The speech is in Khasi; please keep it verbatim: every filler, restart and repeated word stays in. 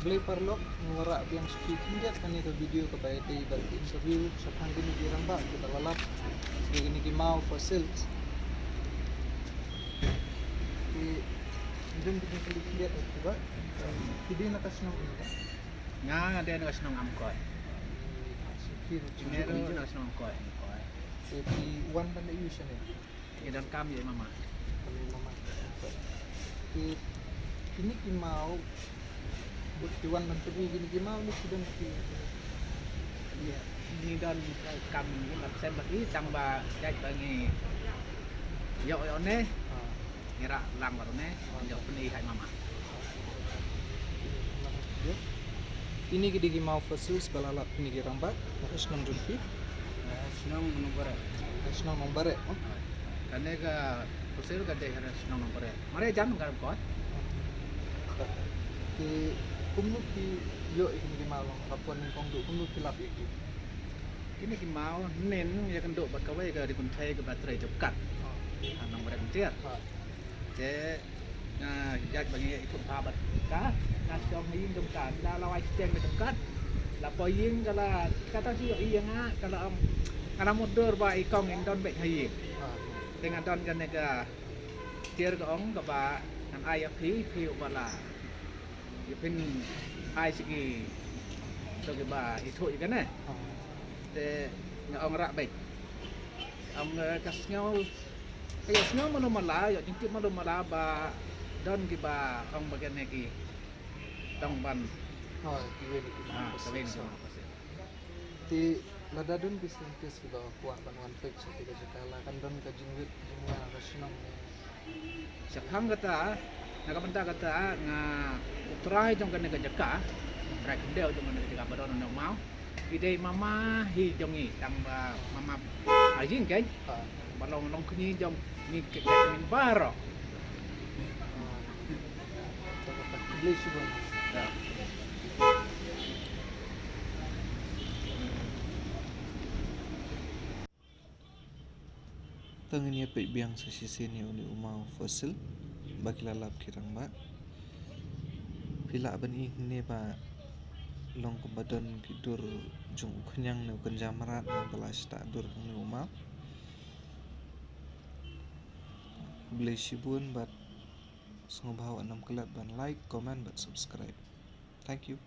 Khublei paralok, ngi wanrah biang sha phi khyndiat ha kane ka video kaba ïadei bad interview shaphang kine ki rangbah kiba la lap ïa kine ki maw fossils. Ki dang ki dang ki khyndiat ïa ki ba. Ki dei na ka shnong ïa ki ba. Nga nga dei na ka shnong Amkoi. Ki dei na ka shnong Amkoi. Ki wan ban da ïa u shane. Ngi donkam ïa i mama. Kane mama. Ki, kine ki maw, bad ki wan ban pynïaid kine ki maw ne ki don ki. Ïa, ngi donkam ngi mat sem bad i tang ba jait ba ngi ïoh ïoh ne. Ha. Ngi rah lang bad ne. Ha. Ïoh pynïaid ha i mama. Kine ki dei ki maw fossils ba la lap kine ki rangbah, na ka shnong jong phi? Na ka shnong Nongbare. Na ka shnong Nongbare, oh? Kane ka fossil ka dei ha ka shnong Nongbare. Mare jan ka kot. Te kumno phi ïoh ïa kine ki maw long ka pon nyngkong duh kumno phi lap ïa ki? Kine ki maw nen ïa kynduh bad kawei ka ri kynthei kaba trei jop kat. Oh. Ha Nongbare Frontier. Ha. Te nga ïaid ba ngi ïa ithuh bha bad ka, nga shong ha ïing jong ka, la la wai siteng ka jong ka. La poi ïing ka la, kata shi ïoh ïing nga, ka la ong, ka la mutdur ba i kong in don beit ha ïing. Te nga don kane ka tiar ka ong kaba ngan ai ïa phi, phi uba la ïa phin ai sha ki, to kiba ithuh ïa kane. Te nga ong rah beit. Ong, eh, ka sngew Ka ïoh sngew malu mala, ïoh jingtip malu mala ba don kiba ong ba kane ki tong ban. Oh, kiwei na ki. Ah, kiwei na ki. Te lada don ki scientist kiba kwah ban wan peit sha kane ka jaka la kan don ka jingrit jingma ka shnong ne. Shaphang kata, na ka bynta kata nga u trai jong kane ka jaka, trai khyndew jong kane ka jaka ba don na u maw. I dei mama hi jong ngi tang ba mama ha ïing kein. Ha. Ba long long kñi jong ngi kein baroh. Te ngin ïa peit biang sa shisien ïa une u maw fossil ba ki la lap ki rangbah. Phi lah ban ïohi ne ba long kumba don ki dur jong u khñiang ne u kynja mrad ne ba la sah dur une u maw. Khublei shibun bad sngewbha wat nym klet ban like, comment bad subscribe. Thank you.